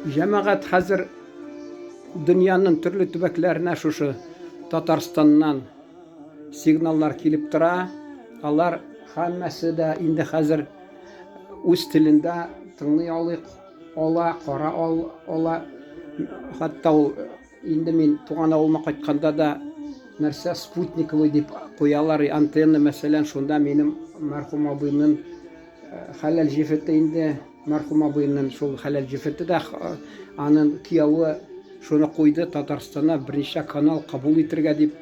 Җәмәгать хәзер дөньяның төрле төбәкләренә шушы Татарстаннан сигналлар килеп тора. Алар һәммәсе дә инде хәзер үз телендә тыңлый алыйк, ала, кара ал, ала. Хәтта ул инде мин туган авылыма кайтканда да нәрсә спутниковый дип куялар антенна, мәсәлән, шунда минем мәрхүм абыйның хәләл җефете инде Мәрхүм абыйның шул хәләл җефете дә, аның кияве шуны куйды Татарстана берничә канал кабул итергә дип.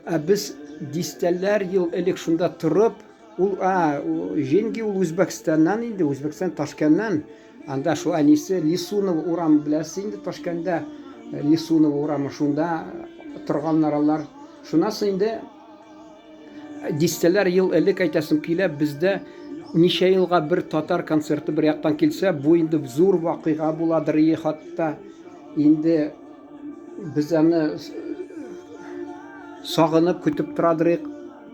Ә без дистәләр ел элек шунда торып, ул а, җиңги ул Үзбәкстаннан инде, Үзбәкстан Ташкәннән. Анда шул әнисе Лисунова урамы беләсез инде Ташкәндә Лисунова урамы шунда торганнар алар. Шуннан соң инде Дистәләр ел элек әйтәсем килә, бездә ничә елга бер татар концерты бер яктан килсә, бу инде зур вакыйга буладыр и хатта инде без аны сагынып көтеп торадырыйк.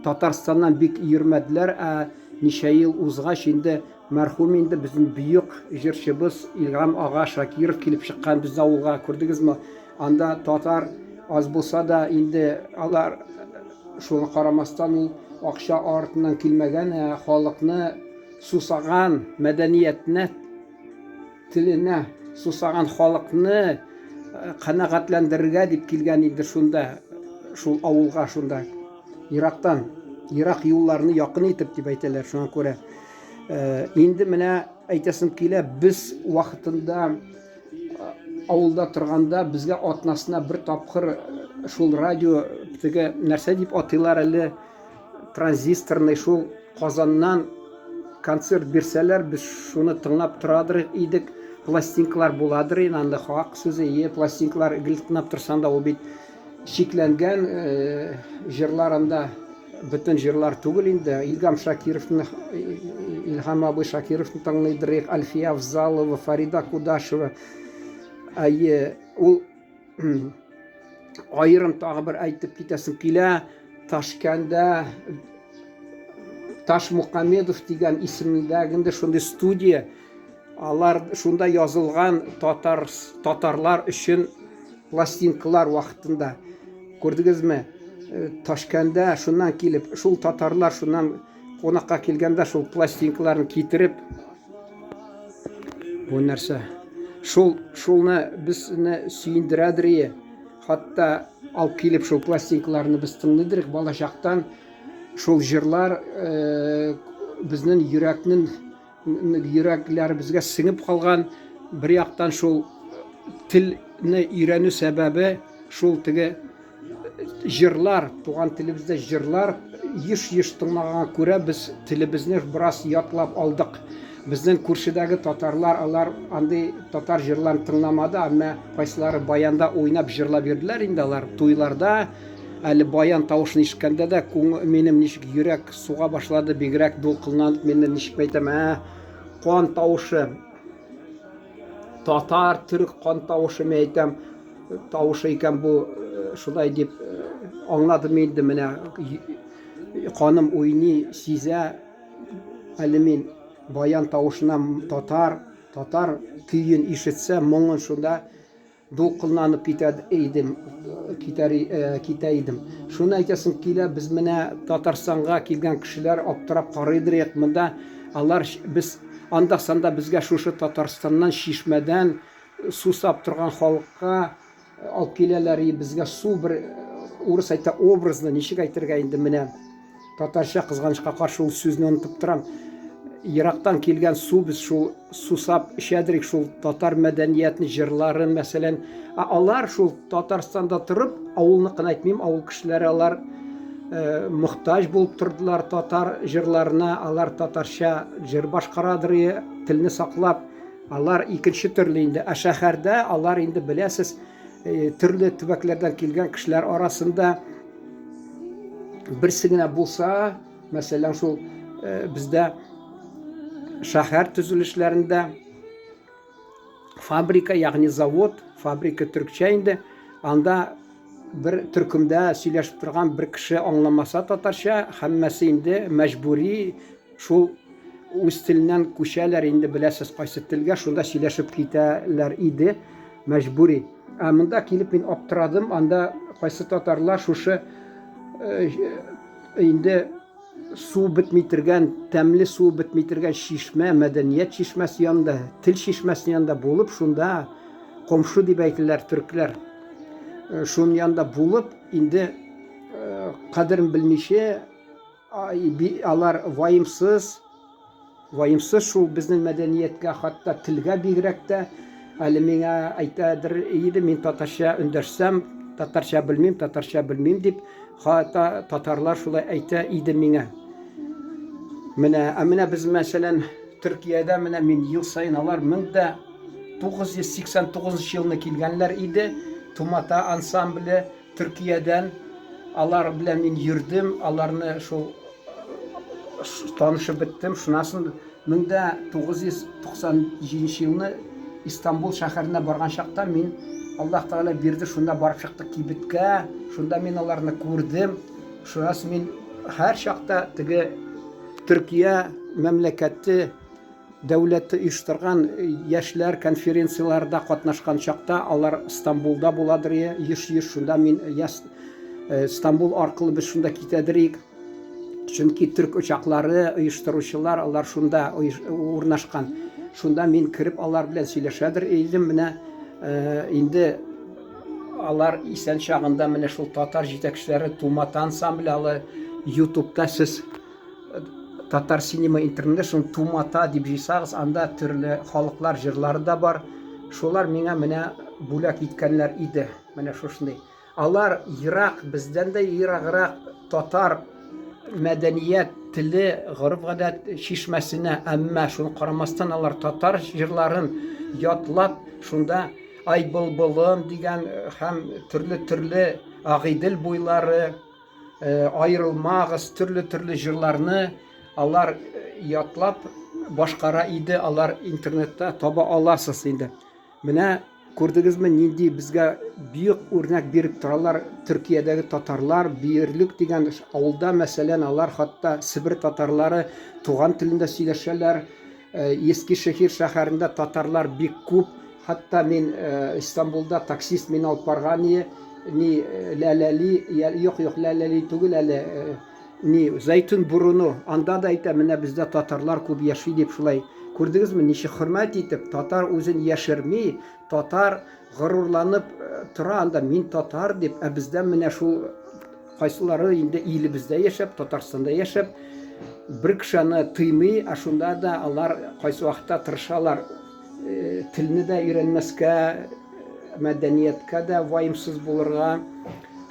Татарстаннан бик йөрмәделәр, ә ничә ел узгач инде мәрхүм инде безнең бөек җырчыбыз Илһам ага Шакиров килеп чыккан безнең авылга, күрдегезме? Анда татар аз булса да инде алар шуңа карамастан ул акча артыннан килмәгән, ә халыкны сусаган мәдәниятне, теленә сусаган халыкны канәгатьләндерергә дип килгән инде шунда, шул авылга шунда. Ерактан, ерак юлларны якын итеп дип әйтәләр, шуңа күрә. Инде менә әйтәсем килә, без вакытында авылда торганда безгә атнасына бер тапкыр шул радио теге нәрсә дип атыйлар әле транзисторный шул Казаннан концерт бирсәләр, без шуны тыңлап торадыр идек. Пластинкалар буладыр инде, анда хак сүзе, ие, пластинкалар гел тыңлап торсаң да ул бит чикләнгән җырлар анда бөтен җырлар түгел инде. Илгам Шакировны, Илһам абый Шакировны тыңлыйдыр, Альфия Авзалова, Фарида Кудашева. Әйе, ул аерым тагы бер әйтеп китәсем килә. Ташкәндә Таш Мухамедов дигән исемдәге инде шундый студия. Алар шунда язылган татар татарлар өчен пластинкалар вакытында. Күрдегезме? Э, Ташкәндә шуннан килеп, шул татарлар шуннан кунакка килгәндә шул пластинкаларны китереп бу нәрсә шул шулны безне сөендерәдер ие. Хатта алып килеп шул пластинкаларны без тыңлыйдыр балачактан шул җырлар э, безнең йөрәкнең йөрәкләребезгә сеңеп калган бер яктан шул телне өйрәнү сәбәбе шул теге җырлар, туган телебездә җырлар еш-еш тыңлаганга күрә без телебезне бераз ятлап алдык. Безнең күршедәге татарлар, алар андый татар җырларын тыңламады, әмма кайсылары баянда уйнап җырлап йөрделәр инде алар туйларда. Әле баян тавышын ишеткәндә дә минем ничек йөрәк суга башлады, бигрәк дулкынланып, мине ничек әйтәм, ә, кан тавышы. Татар, төрек кан тавышы, мин әйтәм, тавышы икән бу, э, шулай дип э, аңладым инде менә каным уйный, сизә. Әле мин баян тавышына татар, татар көен ишетсә, моңын шунда дулкынланып китә идем, китәр, э, китә идем. Шуны әйтәсем килә, без менә Татарстанга килгән кешеләр аптырап карыйдыр монда. Алар без анда санда безгә шушы Татарстаннан чишмәдән сусап торган халыкка алып киләләр, и безгә су бер урыс әйтә образно, ничек әйтергә инде менә татарча кызганычка каршы ул сүзне онытып торам. Ерактан килгән су без шул сусап эчәдерик шул татар мәдәниятен, җырларын, мәсәлән. Ә алар шул Татарстанда торып, авылныкын әйтмим, авыл кешеләре алар э, мохтаҗ булып тордылар татар җырларына, алар татарча җыр башкарадыр, телне саклап. Алар икенче төрле инде. Ә шәһәрдә алар инде беләсез, э, төрле төбәкләрдән килгән кешеләр арасында берсе генә булса, мәсәлән, шул э, бездә шәһәр төзелешләрендә фабрика, ягъни завод, фабрика төркчә инде, анда бер төркемдә сөйләшеп торган бер кеше аңламаса татарча, һәммәсе инде мәҗбүри шул үз теленнән күчәләр инде, беләсез, кайсы телгә, шунда сөйләшеп китәләр иде мәҗбүри. Ә монда килеп мин аптырадым, анда кайсы татарлар шушы инде су бетми торган, тәмле су бетми торган чишмә, мәдәният чишмәсе янында, тел чишмәсе янында булып, шунда комшу дип әйтәләр төркләр. Шуның янында булып, инде кадерен белмичә, алар ваемсыз, Ваемсыз шул безнең мәдәнияткә, хатта телгә бигрәк тә. Әле миңа әйтәдер иде, мин татарча эндәшсәм, татарча белмим, татарча белмим дип, хатта татарлар шулай әйтә иде миңа. Менә, ә менә без, мәсәлән, Төркиядә менә мин ел саен алар 1989 елны килгәннәр иде, Тумата ансамбле Төркиядән. Алар белән мин йөрдем, аларны шул танышып беттем. Шуннан соң 1997 елны Истанбул шәһәренә барган чакта мин Аллаһ Тәгалә бирде, шунда барып чыктык кибеткә, шунда мин аларны күрдем. Шуннан соң мин һәр чакта теге Төркия мәмләкәте дәүләте оештырган яшьләр конференцияләрдә катнашкан чакта, алар Стамбулда буладыр, еш-еш шунда мин яс Стамбул аркылы без шунда китәдерик. Чөнки төрк учаклары оештыручылар алар шунда урнашкан. Шунда мин кереп алар белән сөйләшәдер идем. Менә инде алар исән чагында менә шул татар җитәкчеләре Тумата ансамбле алы Ютубта сез Татар Cinema International Тумата дип җыйсагыз, анда төрле халыклар җырлары да бар. Шулар миңа менә бүләк иткәннәр иде. Менә шушындый. Алар ерак, бездән дә ераграк татар мәдәният, теле, гореф-гадәт чишмәсенә, әмма шуны карамастан алар татар җырларын ятлап, шунда Ай былбылым дигән һәм төрле-төрле Агыйдел буйлары, аерылмагыз, төрле-төрле җырларны алар ятлап башкара иде, алар интернетта таба аласыз инде. Менә күрдегезме, нинди безгә бөек үрнәк биреп торалар Төркиядәге татарлар, Биерлек дигән авылда, мәсәлән, алар хатта Себер татарлары туган телендә сөйләшәләр. Ескишехир шәһәрендә татарлар бик күп. Хатта мин Истанбулда таксист мине алып барган ие, ни Ләләли, юк, юк, Ләләли түгел әле, ни Зәйтүн буруну, анда да әйтә, менә бездә татарлар күп яши дип шулай. Күрдегезме, ничек хөрмәт итеп, татар үзен яшерми, татар горурланып тора анда, мин татар дип, ә бездә менә шул кайсылары инде илебездә яшәп, Татарстанда яшәп, бер кеше аны тыймый, ә шунда да алар кайсы вакытта тырышалар телне дә өйрәнмәскә, мәдәнияткә дә ваемсыз булырга.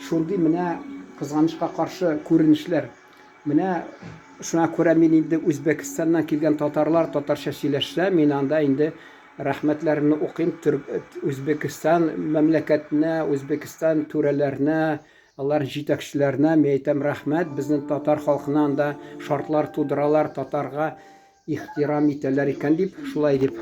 Шундый менә кызганычка каршы күренешләр. Менә шуңа күрә мин инде Үзбәкстаннан килгән татарлар татарча сөйләшсә, мин анда инде рәхмәтләремне укыйм Үзбәкстан мәмләкәтенә, Үзбәкстан түрәләренә, алар җитәкчеләренә мин әйтәм рәхмәт, безнең татар халкына анда шартлар тудыралар, татарга ихтирам итәләр икән дип, шулай дип.